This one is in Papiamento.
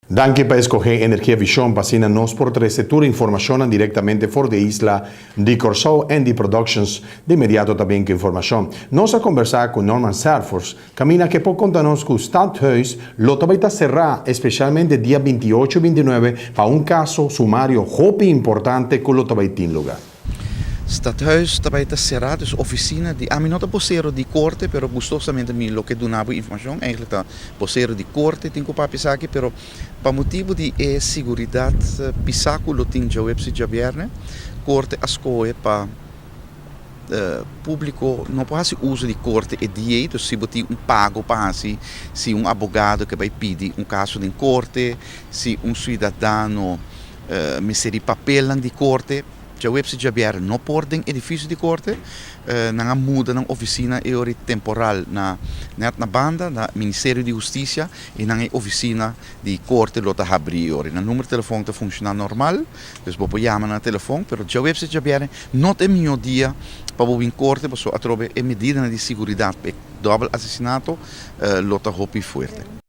Danki pa skohe Energia Vision pa asina nos por trese tur informashon direktamente for di e isla di Kòrsou. Andy Productions di inmediato tambe ku informashon. Nos a kombersá ku Norman Sarfors, kaminda ku por konta nos ku Stadhuis lo tambe ta será, espesialmente dia 28 i 29, pa un kaso sumario hopi importante ku lo tambe tin lugá. Stadhuis tambe ta será, dus ofisina di, ami no ta bosero di korte, pero gustosamente mi lo ke duna informashon, eigenlijk ta bosero di korte tin ku papia esaki, pero pa motibu di e seguridat pisá ku lo tin djaweps i djabièrnè, korte a skohe pa públiko no por hasi uso di korte e dia ei. Dus si bo tin un pago pa hasi, si un abogado ke bai pidi un kaso den korte, si un siudadano mester di papelnan di korte, djaweps i djabièrnè no por den edifisio di korte. Nan a muda nan ofisina e ora temporal na net na banda, na Ministerio di Hustisia, i nan e ofisina di korte lo ta habrí e ora. Nan number di telefòn ta funshoná normal, dus bo por yama na telefòn, pero djaweps i djabièrnè no ta e mihó dia pa bo bin korte, pasobra atrobe e medidanan di seguridat pa e dòbel asesinato lo ta hopi fuerte.